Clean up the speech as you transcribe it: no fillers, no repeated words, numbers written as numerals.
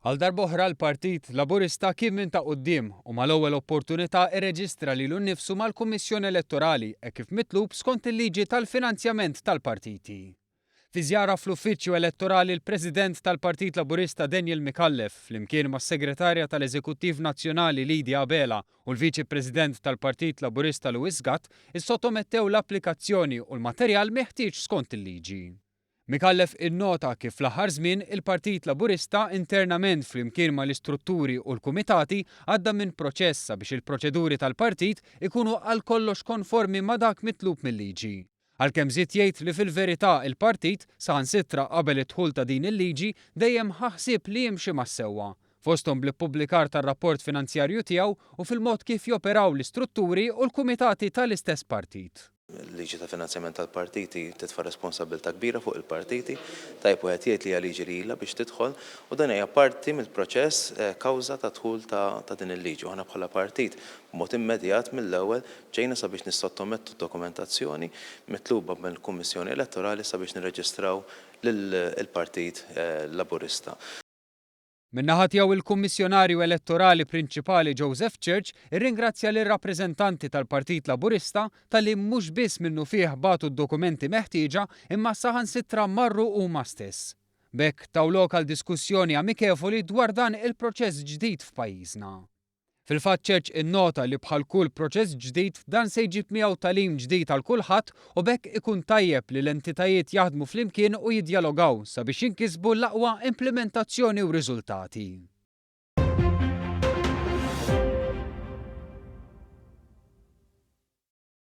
Għal darb'oħra l-Partit Laburista kien minn ta' quddiem u mal-ewwel opportunità irreġistra lilu nnifsu mal-Kummissjoni Elettorali hekk kif mitlub skont il-liġi tal-finanzjament tal-partiti. Fi żjara fl-uffiċċju elettorali l-President tal-Partit Laburista Daniel Micallef flimkien mas-Segretarja tal-Eżekuttiv Nazzjonali Lydia Abela u l-Viċi President tal-Partit Laburista Louis Gatt issottomettew l-applikazzjoni u l-materjal meħtieġ skont il-liġi. Micallef innota kif fl-aħħar żmien il-Partit Laburista internament flimkien mal-istrutturi u l-kumitati għadda minn proċess sabiex il-proċeduri tal-partit ikunu għal kollox konformi ma' dak mitlub mil-liġi. Għalkemm żied jgħid li fil-verità il-partit, saħansitra qabel id-dħul ta' din il-liġi, dejjem ħa ħsieb li jimxi mas-sewwa, fosthom bl-ippubblikar tar-rapport finanzjarju tiegħu u fil-mod kif joperaw l-istrutturi u l-kumitati tal-istess partit. Il-liġi ta' finanzjament tal-partiti titfa' responsabbiltà kbira fuq il-partiti. Tajjeb wieħed jgħid li hija liġi li ilha biex tidħol u dan hija parti mill-proċess kawża tad-dħul ta' din il-liġi. U aħna bħala partit b'mod immedjat mill-ewwel ġejna sabiex nissottomettu d-dokumentazzjoni mitluba mill-Kummissjoni Elettorali sabiex nirreġistraw lill-Partit Laburista. Min-naħa tiegħu il-Kummissjonarju Elettorali Prinċipali Joseph Church irringrazzja lir-rappreżentanti tal-Partit Laburista talli mhux biss minnufih bagħtu d-dokumenti meħtieġa imma saħansitra marru huma stess. B'hekk taw lok għal diskussjoni amikevoli dwar dan il-proċess ġdid f'pajjiżna. Fil-fatt Church innota li bħal kull proċess ġdid dan se jġib miegħu tagħlim ġdid għal kulħadd u b'hekk ikun tajjeb li l-entitajiet jaħdmu flimkien u jiddjalogaw sabiex jinkisbu l-aqwa implimentazzjoni u riżultati.